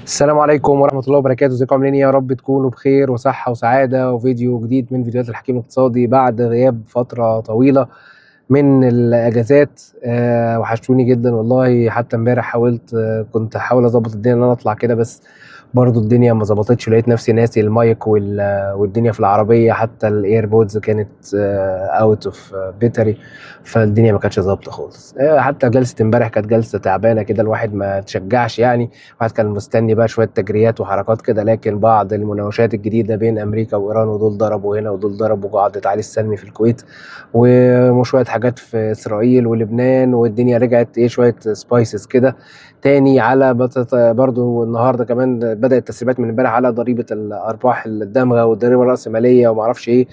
السلام عليكم ورحمة الله وبركاته. ازيكم عاملين ايه؟ يا رب تكونوا بخير وصحة وسعادة. وفيديو جديد من فيديوهات الحكيم الاقتصادي بعد غياب فترة طويلة من الاجازات. وحشتوني جدا والله. حتى امبارح حاولت، كنت احاول اظبط الدنيا ان انا اطلع كده، بس برضو الدنيا ما ظبطتش. لقيت نفسي ناسي المايك والدنيا في العربية، حتى ال AirPods كانت out of battery، فالدنيا ما كانتش ظابطة خالص. حتى جلسه امبارح كانت جلسه تعبانة كده، الواحد ما تشجعش يعني. الواحد كان مستني بقى شوية تجريات وحركات كده، لكن بعض المناوشات الجديدة بين امريكا وايران، ودول ضربوا هنا ودول ضربوا قاعدة علي السلمي في الكويت، وشوية حاجات في اسرائيل ولبنان، والدنيا رجعت ايه شوية spices كده تاني. على برضو النهارده كمان بدات تسريبات من امبارح على ضريبة الارباح الدامغة والضريبه الراسمالية وما اعرفش ايه.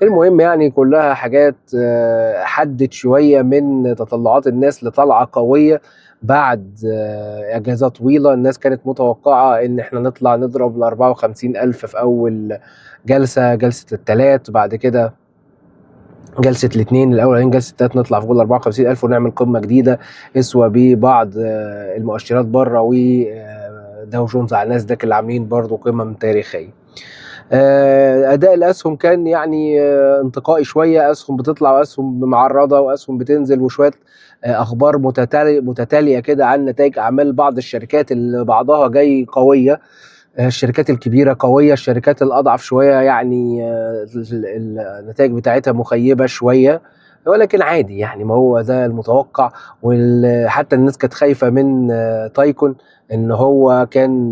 المهم يعني كلها حاجات حدت شوية من تطلعات الناس لطلعه قوية بعد اجازه طويلة. الناس كانت متوقعه ان احنا نطلع نضرب ل 54 الف في اول جلسه، جلسه الثلاث، وبعد كده جلسه الاثنين الاول، بعدين جلسه الثلاث نطلع فوق ال 54000 ونعمل قمة جديدة اسوة ببعض المؤشرات بره، و داو جونز على ناسداك اللي عاملين برضو قمم تاريخية. اداء الاسهم كان يعني انتقائي شوية، اسهم بتطلع واسهم معرضه واسهم بتنزل، وشوية اخبار متتالية كده عن نتائج اعمال بعض الشركات اللي بعضها جاي قوية. الشركات الكبيرة قوية، الشركات الاضعف شوية يعني النتائج بتاعتها مخيبه شوية، ولكن عادي يعني، ما هو ده المتوقع. وحتى الناس كانت خايفة من تايكون، ان هو كان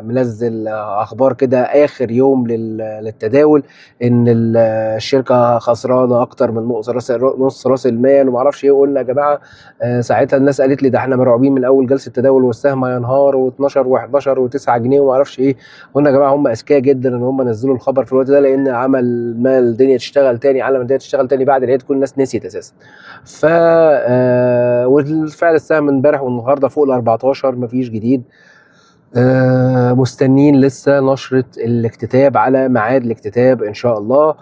منزل اخبار كده اخر يوم للتداول ان الشركة خسرانة اكتر من نص راس المال وما اعرفش ايه. قلنا يا جماعة، ساعتها الناس قالت لي ده احنا مرعوبين من اول جلسه تداول والسهم هينهار و12 و11 و9 جنيه وما اعرفش ايه. قلنا يا جماعة هم اذكياء جدا ان هم نزلوا الخبر في الوقت ده، لان عمل ما الدنيا تشتغل تاني، على ما الدنيا تشتغل تاني بعد العيد تكون الناس نسيت اساسا. ف والفعل السهم امبارح والنهارده فوق ال 14، مفيش جديد. مستنين لسه نشرة الاكتتاب على ميعاد الاكتتاب ان شاء الله.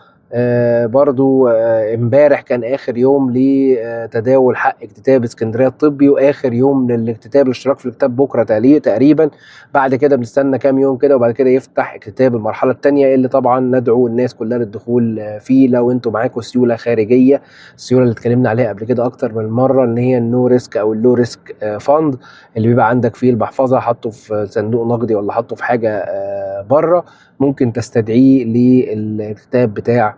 برضو امبارح كان اخر يوم لتداول حق اكتتاب اسكندرية الطبي، واخر يوم للاكتتاب الاشتراك في الاكتتاب بكره تقريبا. بعد كده بنستنى كام يوم كده، وبعد كده يفتح اكتتاب المرحلة الثانية، اللي طبعا ندعو الناس كلها للدخول فيه لو انتم معاكم سيولة خارجية. السيولة اللي اتكلمنا عليها قبل كده اكتر من مرة، ان هي ال no risk او ال low risk fund، اللي بيبقى عندك فيه المحفظة حاطه في صندوق نقدي ولا حاطه في حاجة بره، ممكن تستدعيه للاكتتاب بتاع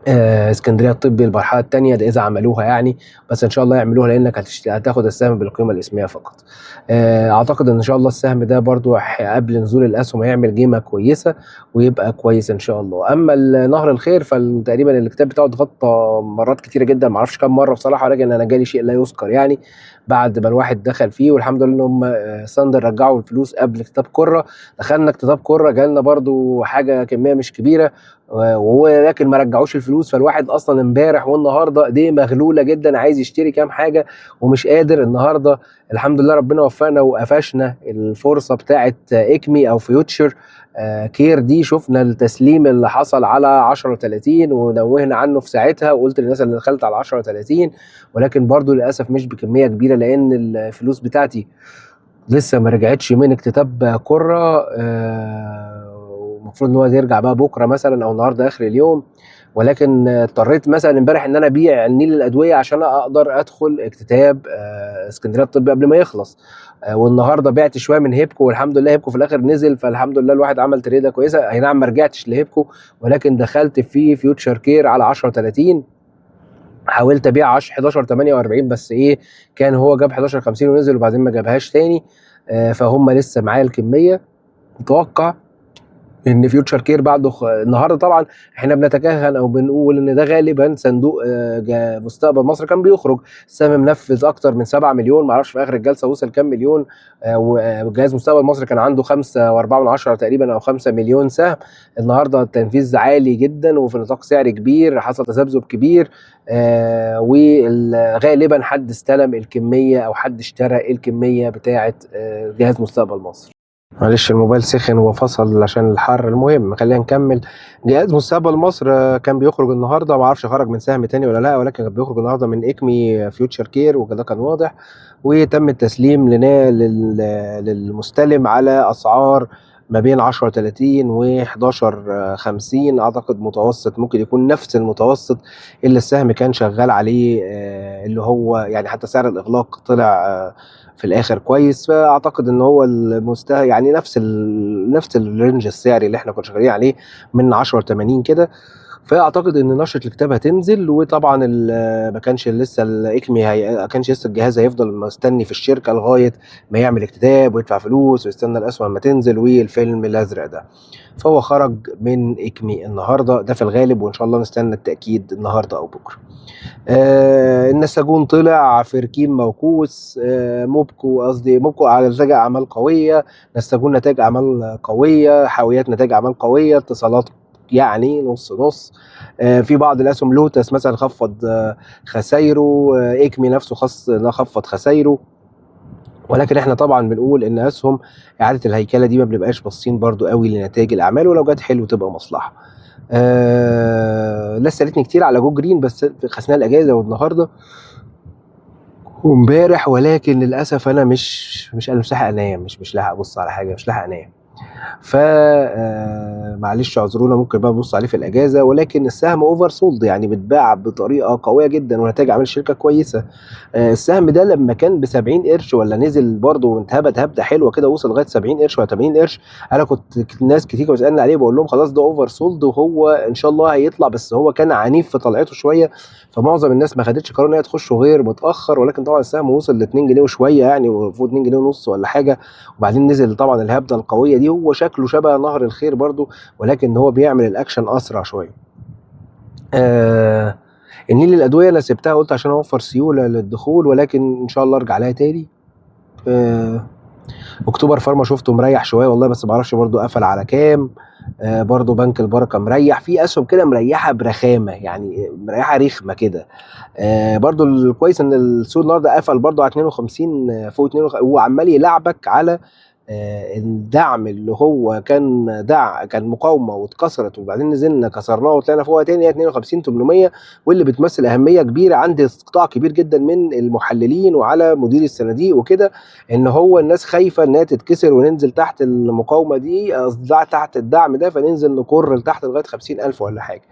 اسكندرية الطبي المرحلة الثانية ده اذا عملوها يعني، بس ان شاء الله يعملوها، لانك هتاخد السهم بالقيمة الاسمية فقط. اعتقد ان شاء الله السهم ده برضو قبل نزول الاسهم هيعمل جيمه كويسة ويبقى كويس ان شاء الله. اما نهر الخير فتقريبا الاكتتاب بتاعه اتغطى مرات كتيرة جدا، ما اعرفش كام مرة بصراحة، ولكن انا جالي شيء لا يذكر يعني بعد ما الواحد دخل فيه. والحمد لله ان هم ساندر رجعوا الفلوس قبل اكتتاب كره. دخلنا اكتتاب كره جالنا برضو حاجة كمية مش كبيرة، ولكن ما رجعوش الفلوس. فالواحد اصلا امبارح والنهارده ايديه مغلولة جدا، عايز يشتري كام حاجة ومش قادر. النهارده الحمد لله ربنا وفقنا وقفشنا الفرصة بتاعه اكمي او فيوتشر كير دي. شفنا التسليم اللي حصل على 10:30 ونوهنا عنه في ساعتها، وقلت للناس اللي دخلت على 10:30، ولكن برضو للاسف مش بكمية كبيرة، لان الفلوس بتاعتي لسه ما رجعتش من اكتتاب كرة. المفروض ان هو يرجع بقى بكره مثلا او النهارده اخر اليوم، ولكن اضطريت مثلا امبارح ان انا ابيع النيل الادوية عشان اقدر ادخل اكتتاب اسكندرية الطبي قبل ما يخلص. والنهارده بعت شوية من هيبكو، والحمد لله هيبكو في الاخر نزل، فالحمد لله الواحد عمل تريده كويسة. اي نعم ما رجعتش لهيبكو، ولكن دخلت في فيوتشر كير على 10:30، حاولت ابيع 10 11.48، بس ايه كان هو جاب 11.50 ونزل، وبعدين ما جابهاش تاني. فهم لسه معايا الكمية. متوقع ان فيوتشر كير بعده النهارده طبعا احنا بنتكهن او بنقول ان ده غالبا صندوق مستقبل مصر كان بيخرج. السهم منفذ اكتر من 7 مليون، ما اعرفش في اخر الجلسة وصل كام مليون. وجهاز مستقبل مصر كان عنده 5.4 تقريبا او 5 مليون سهم. النهارده التنفيذ عالي جدا وفي نطاق سعر كبير، حصل تذبذب كبير، وغالبا حد استلم الكمية او حد اشترى الكمية بتاعه جهاز مستقبل مصر. معلش الموبايل سخن وفصل عشان الحر. المهم خلينا نكمل. جهاز مستقبل مصر كان بيخرج النهارده، ما اعرفش خرج من سهم تاني ولا لا، ولكن كان بيخرج النهارده من اكمي فيوتشر كير، وده كان واضح. وتم التسليم للمستلم على اسعار ما بين 10.30 و 11.50، اعتقد متوسط، ممكن يكون نفس المتوسط اللي السهم كان شغال عليه، اللي هو يعني حتى سعر الاغلاق طلع في الاخر كويس. فاعتقد ان هو المستهدف يعني نفس ال range السعري اللي احنا كنا شغالين عليه من 10.80 كده. فاعتقد ان نشره الكتاب هتنزل، وطبعا ما كانش لسه الاكمي ما كانش لسه الجهاز هيفضل مستني في الشركة لغاية ما يعمل اكتتاب ويدفع فلوس ويستنى الاسهم ما تنزل والفيلم الازرق ده. فهو خرج من اكمي النهارده ده في الغالب، وان شاء الله نستنى التاكيد النهارده او بكره. النساجون طلع، فركين موكوس، موبكو، قصدي موبكو على نتائج اعمال قوية، نساجون نتائج اعمال قوية، حاويات نتائج اعمال قوية، اتصالات يعني نص نص. في بعض الاسهم لوتس مثلا خفض خسايره، اكمي نفسه خفض خسايره. ولكن احنا طبعا بنقول ان اسهم اعاده الهيكله دي ما بنبقاش باصين برضو قوي لنتائج الاعمال، ولو جت حلو تبقى مصلحة. ناس سالتني كتير على جو جرين، بس في اثناء الاجازة والنهارده وامبارح، ولكن للاسف انا مش لاحق انام، مش لاحق ابص على حاجة، مش لاحق انام. ف معلش اعذرونا، ممكن بقى نبص عليه في الاجازة. ولكن السهم oversold، يعني بيتباع بطريقة قوية جدا، ونتائج اعمال الشركة كويسة. السهم ده لما كان ب 70 قرش ولا نزل برده وانتهبت هبده حلوة كده، وصل لغاية 70 قرش ولا 80 قرش. انا كنت ناس كتير كانت بتسالني عليه، بقول لهم خلاص ده oversold وهو ان شاء الله هيطلع، بس هو كان عنيف في طلعته شوية، فمعظم الناس ما خدتش قرار ان هي تخش غير متاخر. ولكن طبعا السهم وصل ل 2 جنيه وشوية، يعني وفوق 2 جنيه ونص ولا حاجة، وبعدين نزل طبعا الهبده القوية دي. هو شكله شبه نهر الخير برضو، ولكن هو بيعمل الاكشن اسرع شوية. النيل للادوية انا سبتها، قلت عشان اوفر سيولة للدخول، ولكن ان شاء الله ارجع لها تاني. اكتوبر فارما شفته مريح شوية والله، بس ما اعرفش برضو قفل على كام. برضو بنك البركة مريح، في اسهم كده مريحه برخامه، يعني مريحه رخمة كده. برضو الكويس ان السوق النهارده قفل برضو على 52، فوق 52، هو عمال يلعبك على الدعم اللي هو كان كان مقاومة واتكسرت، وبعدين نزلنا كسرناه وطلعنا فوقها تاني، هي 52,800، واللي بتمثل اهمية كبيرة عند قطاع كبير جدا من المحللين وعلى مدير الصناديق وكده، ان هو الناس خايفة انها تتكسر وننزل تحت المقاومة دي، قصدي تحت الدعم ده، فننزل نكر لتحت لغاية 50,000 ولا حاجة.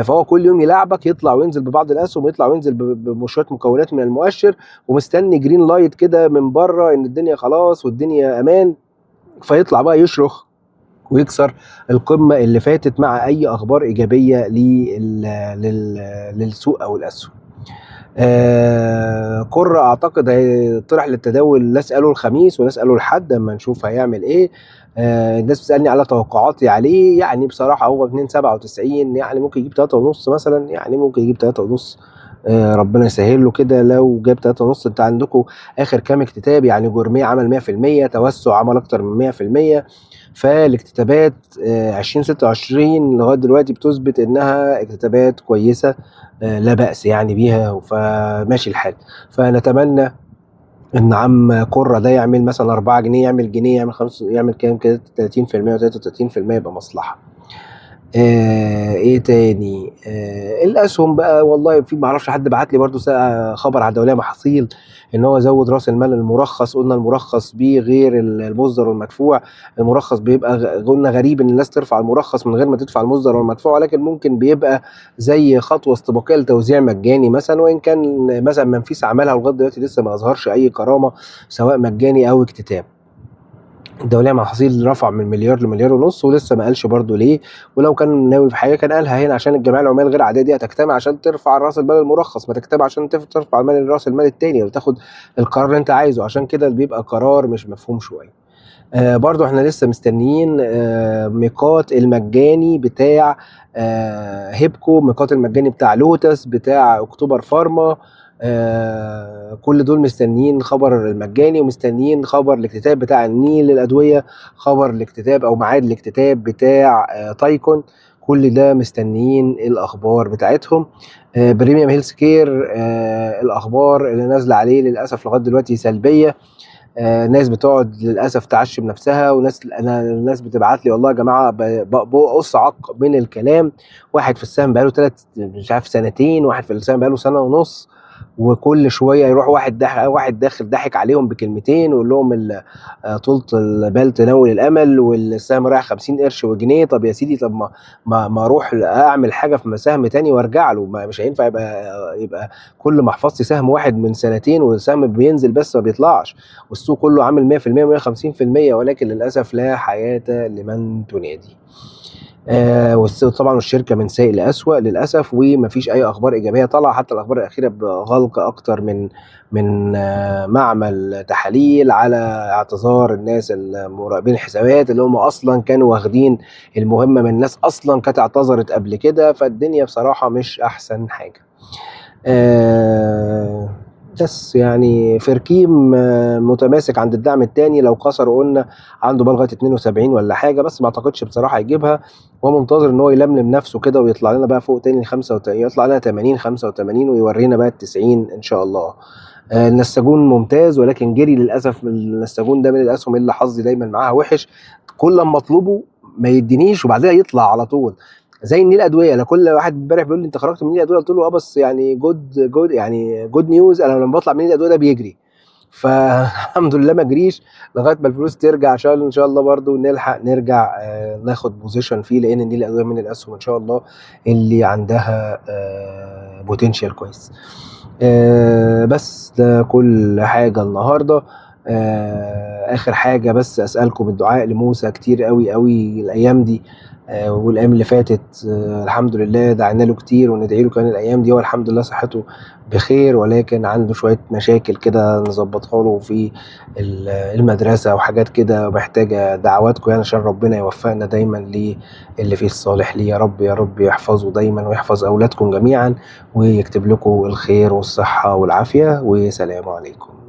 فهو كل يوم يلعبك، يطلع وينزل ببعض الاسهم، ويطلع وينزل بشوية مكونات من المؤشر، ومستني green light كده من بره ان الدنيا خلاص والدنيا امان، فيطلع بقى يشرخ ويكسر القمه اللي فاتت مع اي اخبار ايجابية للسوق او الاسهم. قرة اعتقد هيطرح للتداول، ناس قالوا الخميس وناس قالوا الحد، اما نشوف هيعمل ايه. الناس بتسالني على توقعاتي عليه، يعني بصراحة هو 2.97، يعني ممكن يجيب 3.5 مثلا، يعني ممكن يجيب 3.5. ربنا يسهل له كده لو جاب 3.5. انت عندكم اخر كام اكتتاب، يعني جورميه عمل 100%، توسع عمل اكتر من 100%، فالاكتتابات 2026 لغاية دلوقتي بتثبت انها اكتتابات كويسة، لا بأس يعني بيها، فماشي الحال. فنتمنى ان عم قرة ده يعمل مثلا 4 جنيه، يعمل جنيه، يعمل 5، يعمل كام كده، 30% و33%، يبقى مصلحة. ايه تاني؟ الاسهم بقى والله في ما اعرفش، حد بعت لي برضو خبر على الدولية محاصيل ان هو زود راس المال المرخص. قلنا المرخص بيه غير المصدر والمدفوع، المرخص بيبقى قلنا غريب ان الناس ترفع المرخص من غير ما تدفع المصدر والمدفوع، ولكن ممكن بيبقى زي خطوة استباقية لتوزيع مجاني مثلا، وان كان مثلا منفيس عملها لغاية دلوقتي لسه ما اظهرش اي كرامة سواء مجاني او اكتتاب. الدولية محاصيل رفع من مليار لمليار ونص، ولسه ما قالش برضو ليه، ولو كان ناوي في حاجة كان قالها هنا، عشان الجمعية العمومية الغير عادية دي هتجتمع عشان ترفع راس المال المرخص، ما تجتمع عشان ترفع راس المال التاني ولا تاخد القرار اللي انت عايزه، عشان كده بيبقى قرار مش مفهوم شوية. برضو احنا لسه مستنيين ميقات المجاني بتاع هيبكو، ميقات المجاني بتاع لوتس، بتاع اكتوبر فارما، كل دول مستنيين خبر المجاني، ومستنيين خبر الاكتتاب بتاع النيل للأدوية، خبر الاكتتاب أو ميعاد الاكتتاب بتاع تايكون، كل ده مستنيين الأخبار بتاعتهم. بريميوم هيلث كير، الأخبار اللي نازلة عليه للأسف لغاية دلوقتي سلبية. ناس بتقعد للاسف تعشم نفسها، وناس انا الناس بتبعت لي والله يا جماعة بأصعق من الكلام. واحد في السهم بقاله 3 مش عارف سنتين، واحد في السهم بقاله سنة ونص، وكل شوية يروح واحد داخل ضحك عليهم بكلمتين ويقول لهم طولة البال تناول الامل، والسهم رايح 50 قرش وجنيه. طب يا سيدي، طب ما اروح اعمل حاجة في سهم تاني وارجع له، ما مش هينفع يبقى كل محفظتي سهم واحد من سنتين والسهم بينزل بس ما بيطلعش، والسوق كله عامل 100% 150%، ولكن للاسف لا حياة لمن تنادي. طبعا الشركة من سيء لأسوأ للاسف، ومفيش اي اخبار ايجابية طالعه، حتى الاخبار الاخيرة بغلق اكتر من معمل تحاليل، على اعتذار الناس المراقبين الحسابات اللي هم اصلا كانوا واخدين المهمة من ناس اصلا كانت اعتذرت قبل كده. فالدنيا بصراحة مش احسن حاجة. بس يعني فركيم متماسك عند الدعم الثاني، لو كسر قلنا عنده بلغه 72 ولا حاجة، بس ما اعتقدش بصراحة يجيبها، ومنتظر ان هو يلملم نفسه كده ويطلع لنا بقى فوق تاني 85، يطلع لنا 80 85 ويورينا بقى 90 ان شاء الله. النساجون ممتاز، ولكن جري للاسف. النساجون ده من الاسهم اللي حظي دايما معاها وحش، كل لما اطلبه ما يدينيش وبعدها يطلع على طول، زي النيل ادوية. لكل واحد امبارح بيقول لي انت خرجت من النيل ادوية، قلت له بس يعني good يعني good news، انا لما بطلع من النيل ادوية ده بيجري، فالحمد لله ما جريش لغاية ما الفلوس ترجع، عشان ان شاء الله برضو نلحق نرجع ناخد position فيه، لان النيل الادوية من الاسهم ان شاء الله اللي عندها potential كويس. بس ده كل حاجة النهارده. اخر حاجة بس اسالكم الدعاء لموسى كتير قوي قوي الايام دي، والايام اللي فاتت. الحمد لله دعينا له كتير وندعي له كمان الايام دي، والحمد لله صحته بخير، ولكن عنده شوية مشاكل كده نظبطها له في المدرسة وحاجات كده، محتاجه دعواتكم يعني عشان ربنا يوفقنا دايما للي فيه الصالح ليه يا رب، يا رب يحفظه دايما ويحفظ اولادكم جميعا، ويكتب لكم الخير والصحة والعافية. وسلام عليكم.